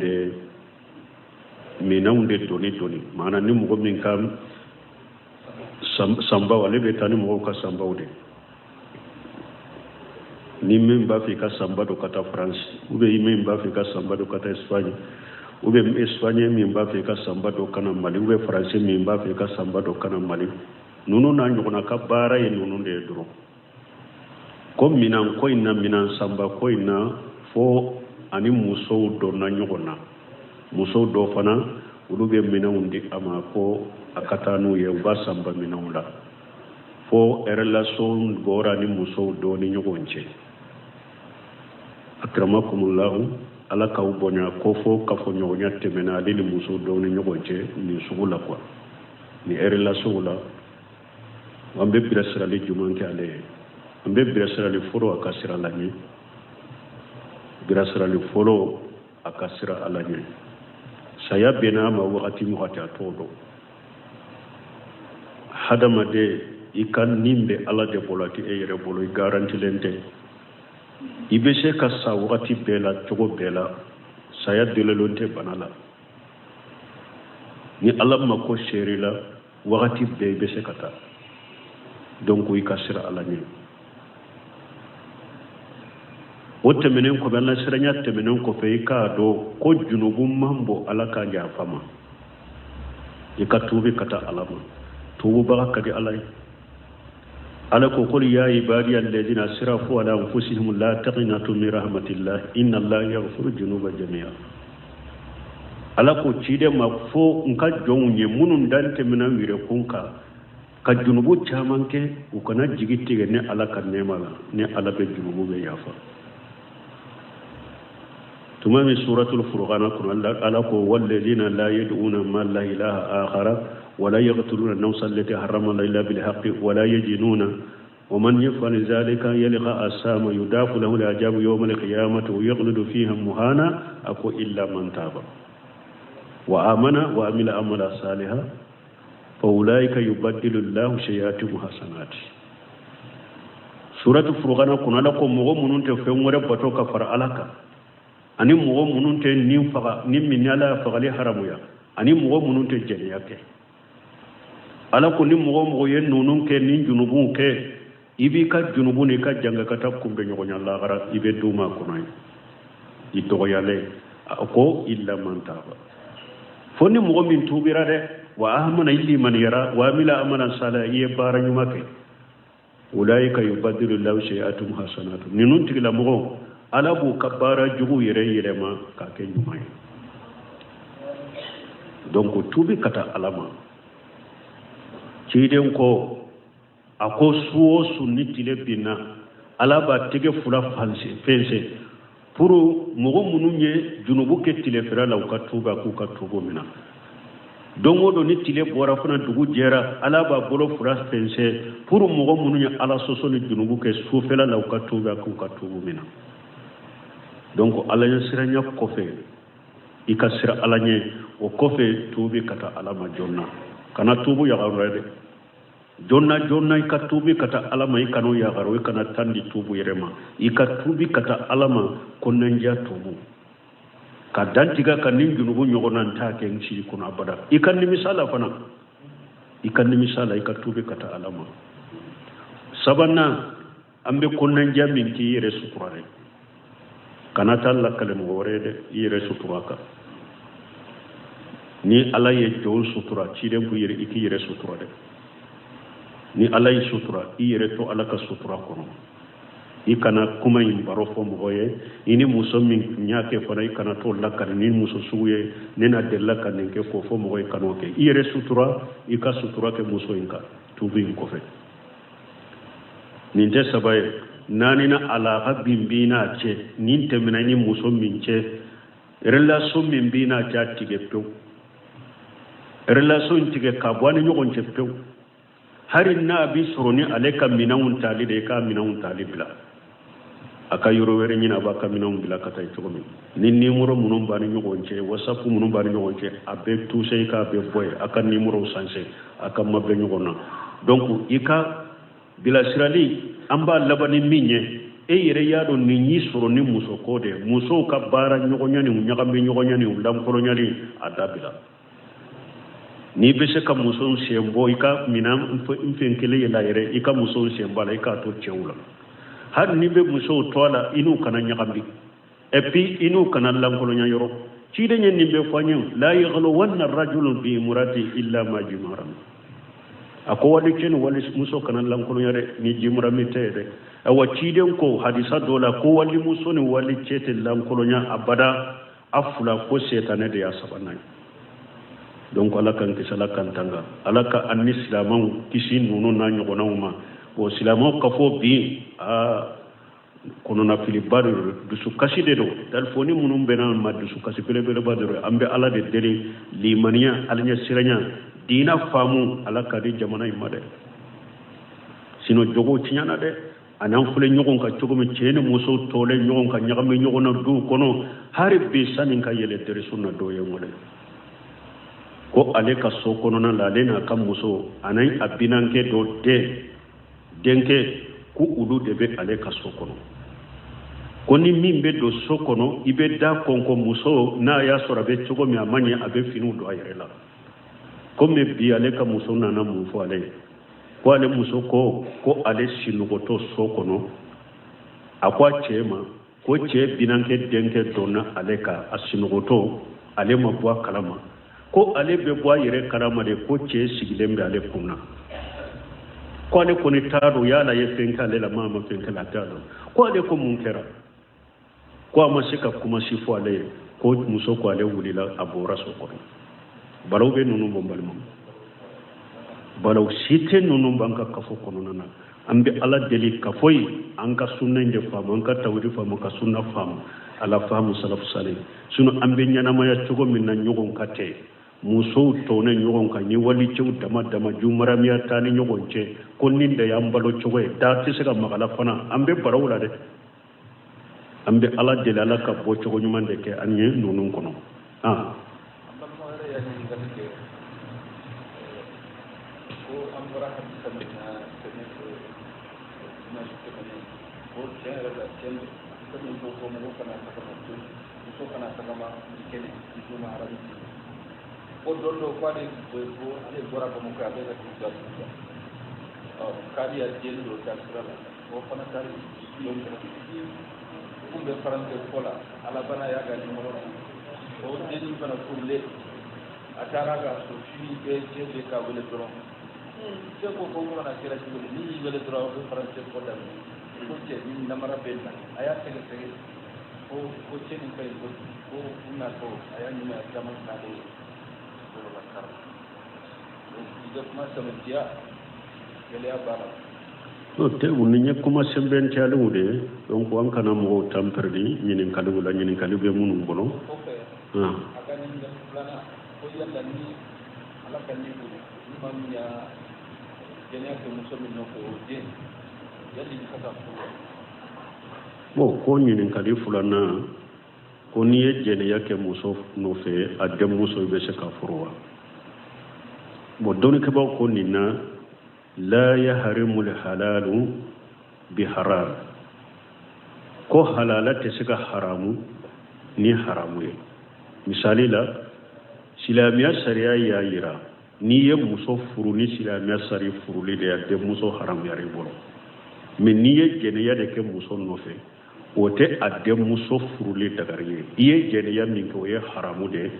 de doni doni, maana ni mɔgɔ min ka sanbaw, ale bɛ taa ni mɔgɔw ka sanbaw de. Ni min b'a fɛ i ka sanba don ka taa Faransi, ou bien min b'a fɛ i ka sanba don ka taa Espagne, ou bien Espagne min b'a fɛ i ka sanba don ka na Mali, ou bien Faransi min b'a fɛ i ka sanba don ka na Mali, ninnu n'a ɲɔgɔnna ka baara ye ninnu de ye dɔrɔn. Ko minan ko in na, minan sanba ko in na, fo ani musow donna ɲɔgɔn na. Musow dɔ fana, olu bɛ minɛnw di a ma ko a ka taa n'u ye, u b'a sanba minɛnw la, fo relation bɔra ni musow dɔ ni ɲɔgɔn cɛ. Akramakumullahu, Ala k'aw bonya. Ko fo kafoɲɔgɔnya tɛmɛna ale ni muso dɔw ni ɲɔgɔn cɛ nin sugu la quoi, ni relation la. An bɛ bilasirali jumɛn kɛ ale ye? An bɛ bilasirali fɔlɔ, a ka sira la ɲɛ. Bilasirali fɔlɔ, a ka sira Ala ɲɛ. Saya bɛnna a ma wagati min wagati, a t'o dɔn. Hadamaden, i ka nin bɛ Ala de bolo, a tɛ e yɛrɛ bolo. I garantilen tɛ. I bɛ se ka sa wagati bɛɛ la, cogo bɛɛ la. Saya delilen tɛ bana la. Ni Ala mako seri la, wagati bɛɛ i bɛ se ka taa. Donc i ka sira Ala ɲɛ. O tɛmɛnen kɔfɛ, ala siranya tɛmɛnen kɔfɛ, i k'a dɔn ko junubu man bon Ala ka yafa ma. I ka tuubi ka taa Ala ma. Tuububaga ka di Ala ye. Ala ko: qul ya ibadiya alladhina asrafu ala anfusihim la taqnatu min rahmatillah, inna allaha yaghfiru dhunuba jami'a. Ala ko ciden ma fo n ka jɔnw ye minnu dan tɛmɛna u yɛrɛ kun kan ka junubu caman kɛ, u kana jigi tigɛ ni Ala ka nɛɛma la, ni Ala bɛ junubu bɛ yafa. Tuma min suratul furqana kɔnɔ, Ala ko: walladhina la yad'una ma la ilaha akhara wala yaqtuluna nafsa allati harrama Allah illa bil haqqi wala yajinuna ومن يفعل ذلك يلقى أثاما يضاعف له العذاب يوم القيامة ويخلد فيها مهانا. أكو إلا من تاب وآمن وعمل عملا صالحا فأولئك يبدل الله سيئاتهم حسنات. Suratu furqana kɔnɔ, Ala ko mɔgɔ minnu tɛ fɛn wɛrɛ bato ka fara Ala kan, ani mɔgɔ minnu tɛ nin faga ni min ni Ala y'a fagali haramuya, ani mɔgɔ minnu tɛ jɛnɛya kɛ, Ala ko ni mɔgɔ mɔgɔ ye ninnu kɛ, ni junubuw kɛ, i b'i ka junubu n'i ka jangakata kunbɛ ɲɔgɔnya lahara, i bɛ d'u ma kɔnɔ ye. I dɔgɔyalen. A ko illa man taba, fo ni mɔgɔ min tuubira dɛ, wa amana, i limaniyara, wa amila amalan salihan, i ye baara ɲuman kɛ. Ulaika yubadilu lahu sayi'atuhum hasanatu. Ninnu tigilamɔgɔw, Ala b'u ka baara jugu yɛrɛ yɛlɛma k'a kɛ ɲuman ye. Donc tuubi ka taa Ala ma. Ciden ko, a ko su o su ni tile binna, Ala b'a tɛgɛ fila fɛnsɛn pour mɔgɔ minnu ye junubu kɛ tilefɛla la, u ka tuuba, k'u ka tuubu minɛ. Don o don ni tile bɔra fana, dugu jɛra, Ala b'a bolo fila fɛnsɛn pour mɔgɔ minnu ye Ala sɔsɔ ni junubu kɛ sufɛla la, u ka tuuba, k'u ka tuubu minɛ. Donc Ala ɲɛsiranya kɔfɛ, i ka sira Ala ɲɛ, o kɔfɛ tuubi ka taa Ala ma joona. Kana tuubu yagaru dɛ, joona joona i ka tuubi ka taa Ala ma. I kana o yagaru, i kana tan di tuubu yɛrɛ ma. I ka tuubi ka taa Ala ma, kɔnɔnajɛya tuubu ka dantigɛ ka nin junubu ɲɔgɔnna n t'a kɛ n sigi kɔnɔ abada. I ka nimisa la fana, i ka nimisa la, i ka tuubi ka taa Ala ma. Sabanan, an bɛ kɔnɔnajɛya min k'i yɛrɛ sutura dɛ, kana taa lakale mɔgɔ wɛrɛ ye dɛ, i yɛrɛ sutura kan. Ni Ala ye jɔn sutura, ciden ko yɛrɛ i k'i yɛrɛ sutura dɛ. Ni Ala y'i sutura, i yɛrɛ to Ala ka sutura kɔnɔ. I kana kuma in baro fɔ mɔgɔ ye. I ni muso min y'a kɛ fana, i kana t'o lakari ni muso sugu ye ne na delila ka nin kɛ k'o fɔ mɔgɔ ye. Kan'o kɛ, i yɛrɛ sutura, i ka sutura kɛ muso in kan tuubi in kɔfɛ. Nin tɛ saba ye. Naaninan, alaka bin b'i n'a cɛ, nin tɛmɛna i ni muso min cɛ, relation min b'i n'a cɛ, a tigɛ pewu. Relation in tigɛ ka bɔ a ni ɲɔgɔn cɛ pewu. Hali n'a bi sɔrɔ ni ale ka minɛnw tali de, i k'a minɛnw tali bila, a ka yɔrɔ wɛrɛ ɲini, a b'a ka minɛnw bila ka taa cogo min. Ni nimoro minnu b'a ni ɲɔgɔn cɛ, WhatsApp minnu b'a ni ɲɔgɔn cɛ, a bɛɛ touché, i k'a bɛɛ bɔ yen, a ka nimorow changer, a ka mabɛ ɲɔgɔn na. Donc i ka bilasirali, an b'a laban ni min ye, e yɛrɛ y'a dɔn nin y'i sɔrɔ ni muso ko de, musow ka baara ɲɔgɔnya ni ɲagami ɲɔgɔnya ni lankolonyali, a dabila. N'i bɛ se ka musow sen bɔ i ka minɛn fɛn kelen ye la yɛrɛ, i ka musow sen bɔ a la, i k'a to cɛw la. Hali n'i bɛ musow to a la, i n'u kana ɲagami, et puis i n'u kana lankolonya yɔrɔ. Ciden ye nin bɛɛ fɔ an ye: la yaghluwanna rajulu bi imrati illa ma jimaram. A ko wali cɛ ni wali muso kana lankolonya dɛ, ni jimarami tɛ ye dɛ. Awa, ciden ko hadisa dɔ la ko wali muso ni wali cɛ tɛ lankolonya abada, a fila ko setanɛ de y'a sabanan ye. Donc Ala k'an kisi, Ala k'an tanga, Ala ka an ni silamɛw kisi ninnu n'a ɲɔgɔnnaw ma. Bon, silamɛw ka fɔ bi, aa, kɔnɔnafiliba de don, dusukasi de don. Telefɔni minnu bɛnna ma, dusukasi belebeleba de don. An bɛ Ala de deli, limaniya, Ala ɲɛsiranya, diina faamu, Ala ka di jamana in ma dɛ. Sinon jogow tiɲɛna dɛ. Ani an filɛ ɲɔgɔn kan cogo min, cɛ ni muso tɔlen ɲɔgɔn kan, ɲagami ɲɔgɔn na duw kɔnɔ. Hali bi sanni ka yɛlɛ dɛrɛso na, dɔw ye n wele ko ale ka so kɔnɔna la, ale n'a ka muso ani a binankɛ dɔ den denkɛ, ko olu de bɛ ale ka so kɔnɔ, ko ni min bɛ don so kɔnɔ, i bɛ da kɔnkɔn muso n'a y'a sɔrɔ a bɛ cogo min, a ma ɲɛ, a bɛ finiw don a yɛrɛ la. Komi bi ale ka muso nana mun fɔ ale ye? Ko ale muso ko ale sinɔgɔtɔ so kɔnɔ, a ko a cɛ ma ko cɛ binankɛ denkɛ donna ale kan a sinɔgɔtɔ, ale ma bɔ a kalama, ko ale bɛ bɔ a yɛrɛ kalama de ko cɛ sigilen bɛ ale kun na. Ko ale kɔni t'a dɔn yala ye fɛn k'ale la, maa ma fɛn k'ale la, a t'a dɔn. Ko ale ko mun kɛra? Ko a ma se ka kuma si fɔ ale ye. Ko muso ko ale wulila, a bɔra so kɔnɔ. Balaw bɛ ninnu bɔ, n balimaw, balaw si tɛ ninnu b'an ka kafo kɔnɔna na. An bɛ Ala deli kafo ye, an ka sunna in de faamu, an ka tawhidi faamu, ka sunna faamu, ala faamu salafu salih. Sinon an bɛ ɲɛnamaya cogo min na ɲɔgɔn ka tɛ, musow tɔnɛ ɲɔgɔn kan ni walicɛw dama dama, jumaramiya taa ni ɲɔgɔn cɛ, ko nin de y'an balo cogo ye, da tɛ se ka magala fana. An bɛ baraw la dɛ. An bɛ Ala deli, Ala ka bɔ cogo ɲuman de kɛ an ye ninnu kɔnɔ. An balima wɛrɛ y'a ɲininkali kɛ ko an bɔra hadisa min na tɛmɛ dimanche tɛmɛnen, ko tiɲɛ yɛrɛ la, tiɲɛ don, hadisa min ko mɔgɔ kana tagama to, muso kana tagama ni kɛnɛ ni juma haramu tɛ, ko don dɔ k'ale ko ale bɔra Bamakɔ, a bɛ ka t'u da dugu la, ɔ k'ale y'a den dɔ da sira la, o fana taara don kɛrɛfɛ. Kun bɛ faranse fɔ la, a labanna y'a ka nimɔrɔ di. O dennin fana furulen, a taara ka so fini bɛɛ cɛ bɛ k'a wele dɔrɔn. Cɛ ko ko mana kɛra cogo di, n'i y'i wele dɔrɔn aw bɛ faranse fɔ daminɛ. Ko cɛ ni namara bɛ na, a y'a sɛgɛsɛgɛ ko ko cɛ nin ka ɲi kojugu, ko u natɔ a y'a ɲuman caman k'ale ye sɔrɔla kara. I ka kuma sɛbɛntiya, gɛlɛya b'a la. O tɛ u ni ye kuma sɛbɛntiyalenw de ye. Donc an kana mɔgɔw temps perdu ɲininkaliw la, ɲininkali bɛ minnu bolo. O kɔfɛ, a ka ɲininkali filanan ko yala ni Ala ka ni bolo, ni maa min y'a jɛnɛya kɛ muso min nɔfɛ, o den yali i bɛ se ka furu wa? Bon, ko ɲininkali filanan ko n'i ye jɛnɛya kɛ muso nɔfɛ, a denmuso, i bɛ se ka furu wa? Bon, dɔnnikɛbaaw ko nin na, la yaharimu halalu bi haram, ko halala tɛ se ka haramu ni haramu ye. Misali la, silamɛya sariya y'a yira n'i ye muso furu ni silamɛya sari furuli de ye, a denmuso haramuyara i bolo. Mais n'i ye jɛnɛya de kɛ muso nɔfɛ, o tɛ a denmuso furuli dagari ye. I ye jɛnɛya min kɛ, o ye haramu de ye.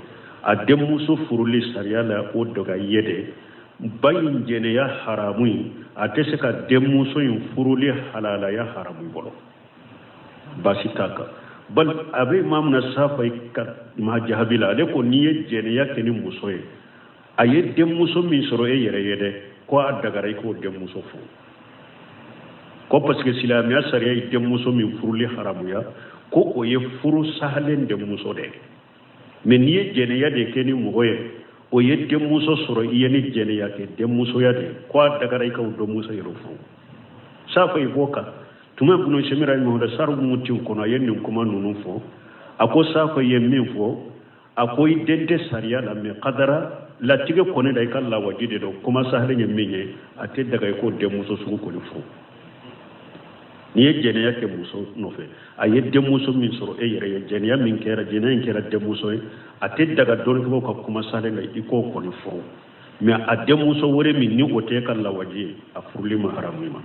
A denmuso furuli sariya la, o daga ye de. Ba in jɛnɛya haramu in, a tɛ se ka denmuso in furuli halalaya haramu i bolo, baasi t'a kan. Bal a bɛ imamu na Safayi ka ma jahabi la, ale ko n'i ye jɛnɛya kɛ ni muso ye, a ye denmuso min sɔrɔ e yɛrɛ ye dɛ, ko a dagara i k'o denmuso furu, ko parce que silamɛya sariya ye denmuso min furuli haramuya, ko o ye furu sahalen denmuso de ye. Mais n'i ye jɛnɛya de kɛ ni mɔgɔ ye, o ye denmuso sɔrɔ i ye ni jɛnɛya kɛ denmusoya de ye, ko a dagara i ka o denmuso yɛrɛ furu. Safa i b'o kan tuma bunu semira ɲɔgɔn sari mutiw kɔnɔ, a ye nin kuma ninnu fɔ. A ko Safa ye min fɔ, a ko i den tɛ sariya la, mais kadara latigɛ kɔni da i ka lawaji de don. Kuma sahalen ye min ye, a tɛ daga i k'o denmuso sugu kɔni furu. N'i ye jɛnɛya kɛ muso nɔfɛ, a ye denmuso min sɔrɔ e yɛrɛ ye, jɛnɛya min kɛra, jɛnɛya in kɛra denmuso ye, a tɛ daga dɔnnikɛbaaw ka kuma sahalen la i k'o kɔni furu. Mais a denmuso wɛrɛ min ni o tɛ e ka lawaji ye, a furuli ma haramu i ma.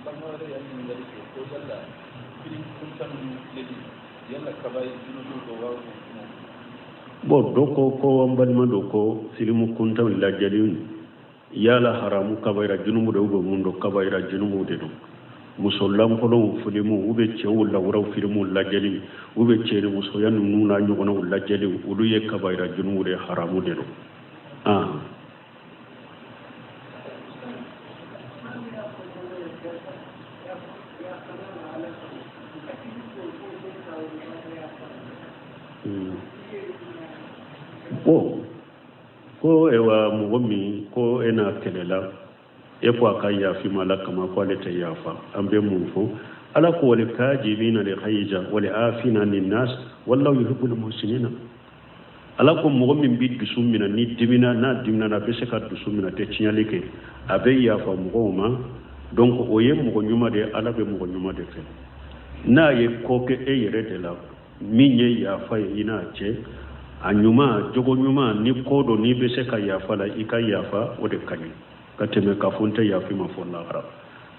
Balima wɛrɛ y'a ɲininkali kɛ ko yala fili kuntan ninnu filɛli, yala kaba ye junubu dɔ wa? Bon, dɔ ko ko an balima dɔ ko filimu kuntanw lajɛli, yala haramu kabayira junubu de bɛ mun dɔn? Kabayira junubu de don. Muso lankolonw filimu, u bɛ cɛw lawuraw filimu lajɛli, u bɛ cɛ ni musoya ninnu n'a ɲɔgɔnnaw lajɛli, olu ye kabayira junubu de, haramu de don. Bon, ko ewa mɔgɔ min ko e n'a kɛlɛla, e ko a ka yafi ma Ala kama, ko ale tɛ yafa, an bɛ mun fɔ? Ala ko wal kajimina al ghayza wal afina anin nas wallahu yuhibbul muhsinina. Ala ko mɔgɔ min bɛ dusu minɛ ni dimina, n'a dimina a bɛ se ka dusu minɛ, tɛ tiɲɛli kɛ, a bɛ yafa mɔgɔw ma, donc o ye mɔgɔ ɲuman de ye. Ala bɛ mɔgɔ ɲuman de fɛ. N'a ye ko kɛ e yɛrɛ de la min ye yafa ye i n'a cɛ, a ɲuman, jogo ɲuman ni ko dɔ n'i bɛ se ka yafa la, i ka yafa, o de ka ɲi ka tɛmɛ k'a fɔ n tɛ yafa i ma fɔ lahara.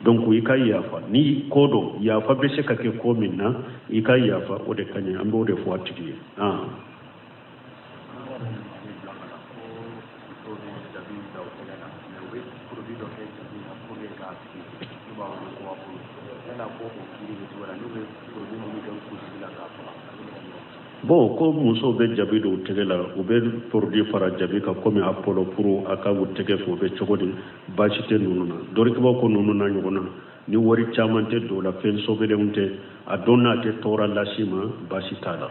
Donc i ka yafa ni ko dɔ yafa bɛ se ka kɛ ko min na, i ka yafa, o de ka ɲi. An b'o de fɔ a tigi ye. Bon, ko musow bɛ jabi don u tɛgɛ la, u bɛ produit fara jabi kan komi apolo pour a ka u tɛgɛ fɛ, o bɛ cogo di? Baasi tɛ ninnu na. Dɔnnikɛbaaw ko ninnu na ɲɔgɔn na, ni wari caman tɛ don o la, fɛn sɔbɛlenw tɛ, a dɔn n'a tɛ tɔɔrɔ las'i ma, baasi t'a la.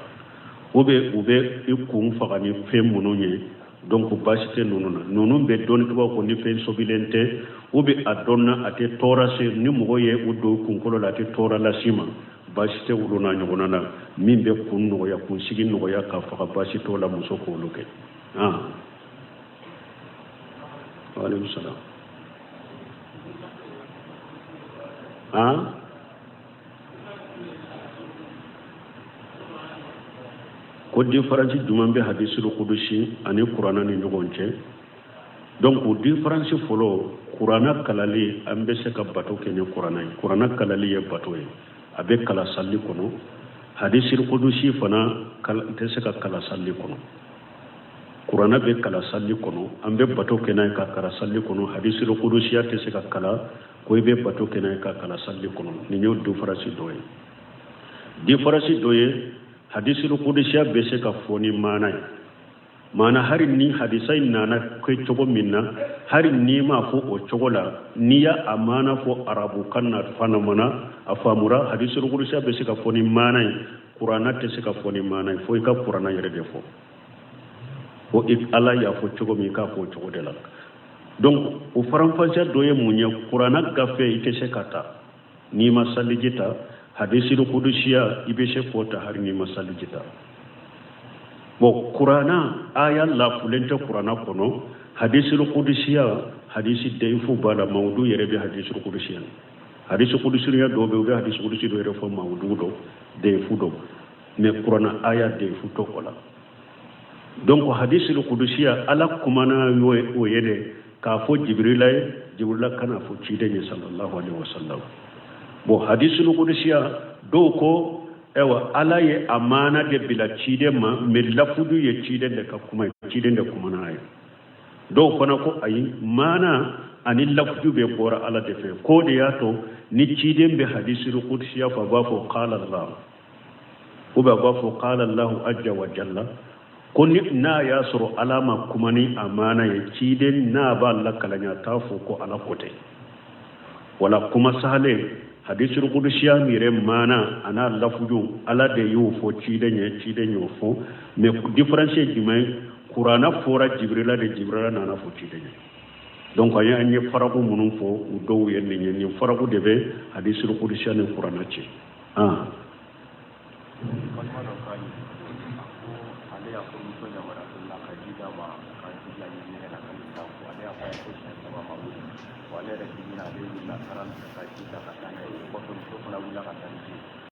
U bɛ u bɛ i kun faga ni fɛn minnu ye, donc baasi tɛ ninnu na. Ninnu bɛ dɔnnikɛbaaw ko ni fɛn sɔbilen tɛ, u bɛ a dɔn na a tɛ tɔɔrɔ se ni mɔgɔ ye u don kunkolo la, a tɛ tɔɔrɔ las'i ma, baasi tɛ olu n'a ɲɔgɔnna na. Min bɛ kun nɔgɔya, kunsigi nɔgɔya ka faga, baasi t'o la, muso k'olu kɛ. Waaleykum salaam. Ko différence jumɛn bɛ hadisul kudusi ani kuranna ni ɲɔgɔn cɛ? Donc o différence fɔlɔ, kuranna kalali, an bɛ se ka bato kɛ ni kuranna ye. Kuranna kalali ye bato ye. A bɛ kalan sali kɔnɔ. Hadisul kudusi fana tɛ se ka kalan sali kɔnɔ. Kuranɛ bɛ kalan sali kɔnɔ, an bɛ bato kɛ n'a ye ka kalan sali kɔnɔ. Hadisul kudusiya tɛ se ka kalan ko i bɛ bato kɛ n'a ye ka kalan sali kɔnɔ. Nin y'o différence dɔ ye. Différence dɔ ye, hadisul kudusiya bɛ se ka fɔ ni maana ye. Maana, hari ni hadisa in nana kɛ cogo min na, hari n'i m'a fɔ o cogo la, n'i y'a a maana fɔ arabukan na fana mana a faamura. Hadisul kudusiya bɛ se ka fɔ ni maana ye, kuranna tɛ se ka fɔ ni maana ye, fo i ka kuranna yɛrɛ de fɔ ko Ala y'a fɔ cogo min, i k'a fɔ o cogo de la. Donc o faranfasiya dɔ ye mun ye? Kuranna gafe i tɛ se ka ta n'i ma saliji ta. Hadisul kudusiya i bɛ se k'o ta hari n'i ma saliji ta. Bon, kuranna aya lafulen tɛ kuranna kɔnɔ. Hadisul kudusiya, hadisi dayifu b'a la, mawudu yɛrɛ bɛ hadisul kudusiya. Hadisi kudusiya dɔw bɛ yen, u bɛ hadisi kudusi dɔ yɛrɛ fɔ mawudu dɔ, dayifu dɔ, mais kuranna aya dayifu tɛ o la. Donc hadisul kudusiya, Ala kumana o ye de k'a fɔ Jibirila ye, Jibirila kana fɔ ciden ye sallallahu alaihi wasallam. Bon, hadisul kudusiya dɔw ko ayiwa, Ala ye a maana de bila ciden ma, mais lafudu ye ciden de ka kuma ye, ciden de kumana a ye. Dɔw fana ko ayi, maana ani lafudu bɛ bɔra Ala de fɛ. K'o de y'a to ni ciden bɛ hadisul kudusiya fɔ, a b'a fɔ qala Allah ou bien a b'a fɔ qala Allahu azza wa jalla. Ko ni n'a y'a sɔrɔ Ala ma kuma ni a maana ye, ciden n'a b'a lakalanya, a t'a fɔ ko Ala ko tɛ. Wala kuma sahalen, hadisul kudusiya yɛrɛ maana a n'a lafuju, Ala de y'o fɔ ciden ye, ciden y'o fɔ. Mais différence ye jumɛn ye? Kuranna fɔra Jibirila de, Jibirila nana fɔ ciden ye. Donc an ye faraku minnu fɔ, u dɔw ye nin ye. Nin faraku de bɛ hadisul kudusiya ni kuranna cɛ. Ah. Balima dɔ ka ɲininkali, a ko ale y'a furumuso yamaruya la ka ji d'a ma ka ji bila ɲɛgɛn na k'ale t'a ko. Ale y'a fɔ a ye ko siɲɛ 3 ma wuli. Wa ale yɛrɛ dimina, ale wulila, a taara ka ji ta ka taa n'a ye. O kɔfɛ, muso fana wulila ka taa ni ji ye.